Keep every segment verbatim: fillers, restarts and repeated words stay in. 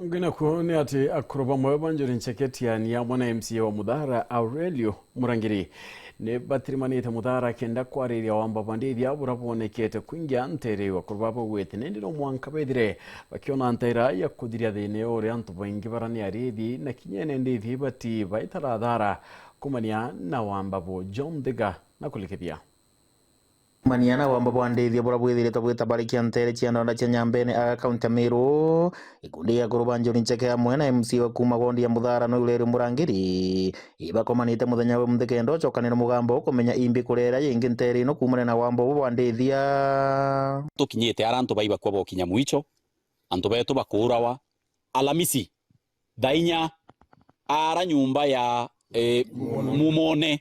Ngina kuo ni ati akuru bamwe ba Njuri Ncheke Tiani amwe na M C A wa Muthara Aurelio Murangiri ni batirimanite Muthara kenda kwariria wamba bwa ndithia bura bwonekete kwingia ntere iu. Akuru baba baugite nindi no mwanka bethire bakiona ntaira ya kuthiria thina uria antu baingi bara ni arithi na kinya ene ndithi bati baitara thara kumania na wamba bu. John Thiga na kulikithia. Kumania na wamba bwa ndithia bura bwithiritwe bwitabarikia ntere cia ndonda cia Nyambene aga kaunti ya Meru, gikundi gia akuru ba Njuri Ncheke amwe na M C A wa kuma wondi ya Muthara no Aurelio Murangiri ibakomanite muthenya wa umunthi kenda ucokanire mugambo ukumenya imbi kurera yingi ntere ino kumania na wamba ubu bwa ndithia. Tukinyite ara antu baibakua bokinya mwicho, antu betu bakuurawa, Alamisi, thaa inya, ara nyumba ya, eh, Mumone.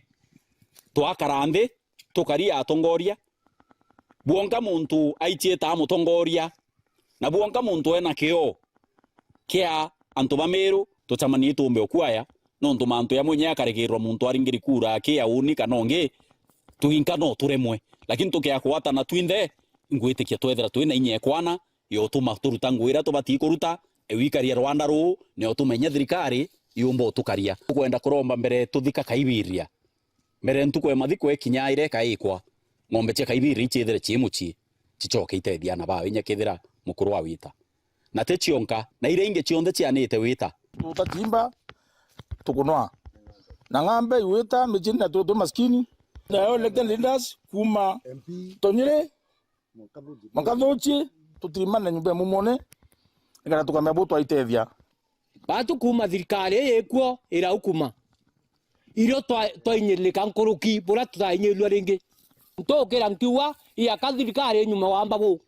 Twakara nthi, tukaria atongoria. Bwonka muntu aiciita amutongoria, na bwonka muntu ena kioo kia antu ba Meru, tucamanie tumbe ukuaya, nontu mantu ya mwenye akarigirwa muntu aringiri kura akia uni kana ungi, twinka no turemwe. Lakini tukia kwatana twinthe, ngwitikia twethira twina inya ekwana, yotuma turuta ngugi iria tubatii kuruta, e wikaria rwanda ruu, nio tumenya thirikari yumba utukaria. Tukwenda kuromba mbere tuthika Kaibiria. Mbere ntuku ya mathiko ikinya iria ikaikwa, ng'ombe cia Kaibiria iciithire cii mucii, cicoke itethia ana bao inya kethira mukuru wa wita. Na ti cionka, na iria ingi cionthe cianite wita. Tutachimba, tukunwa. Na ng'ambe iwita, micini na tutu maskini. Nayo elected leaders kuma Tonyiri, Makathuchi, tutirimane nyumba ya Mumone, nikenda tukamenya bu twaitethia. Batu kuma thirikari ii ikuo iraukuma, irio twa-, twainyirika nkuruki buria tutainyirua ringi. Ntukira nkiuga, iaka thirikari inyuma wamba bu,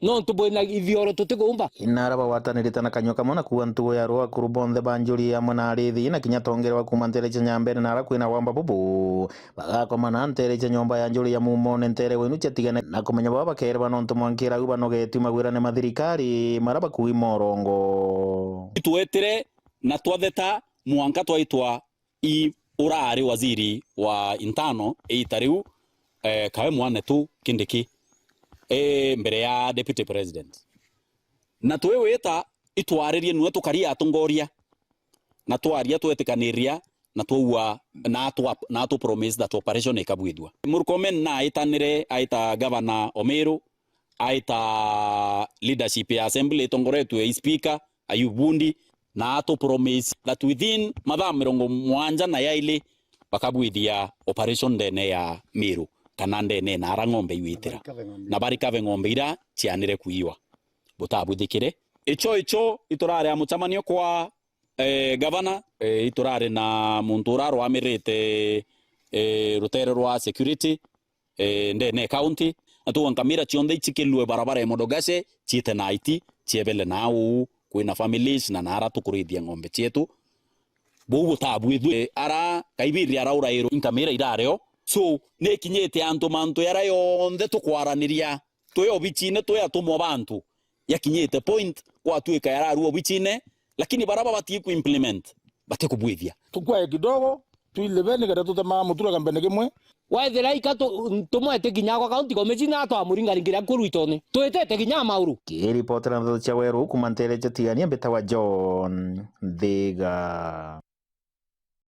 nontu bwina ithioro tutikuumba. Inara bagwatanirite na kanyua kamwe na kuuga ntugo ya ruu akuru bonthe ba Njuri amwe na arithi na kinya tongerewa kuma ntere cia Nyambene nara kwina wamba bubu. Bagakomana ntere cia nyomba ya Njuri ya Mumone ntere wenu ciatigane na kumenya baba bakereba nontu mwankira au banogetue magwirane ma thirikari mara bakui morongo. Itwetire na twatheta mwanka twaitwa i urari waziri wa intano iita riu, eh, kawe mwanetu Kindiki, eh, mbere ya deputy president. Na twiwita itwaririe nue tukaria atongoria, na twaria twetikaniria, na twaua, na atwa, na atu promise that operation ikabwithua. Murkomen na aitanire, aita Governor Omiru, aita leadership ya assembly itongoretue i speaker Ayub Bundi, na atu promise that within mathaa mirongo mwanja na yaili bakabwithia operation ndene ya Miru, kana ndene na ara ng'ombe iwitira, na barikave ng'ombe ira cianire kuiwa. Butabwithikire. Icho, icho iturari a mucemanio kwa, eh, gavana, eh, iturari na muntu ura arwamirite, eh, rutere rwa security, eh, ndene ya county, na tuga nkamira cionthe icikilue barabara ya Modogashe, ciite na aiti, ciebele na uu, kwina families na nara tukurithia ng'ombe cietu. Buu butabwithue, ara Kaibiri araurairwe, inkamira irario. So, nikinyite antu mantu yara yonthe tukwaraniria. Twi obichine, twi atumwa ba antu. Yakinyite point, gwatuika yararua obichine, lakini bara babatii ku implement, batikubwithia. Tukwae kidogo, twilebe nikenda tutema mutura kambene kimwe. Wethira ika tu-, tumwete kinya kwa county commission na twamuringaringira kuru itone. Twitete kinya mauru. Kiripotera ndeto cia Weru kuma ntere cia Tigania, mbitawa John Thiga.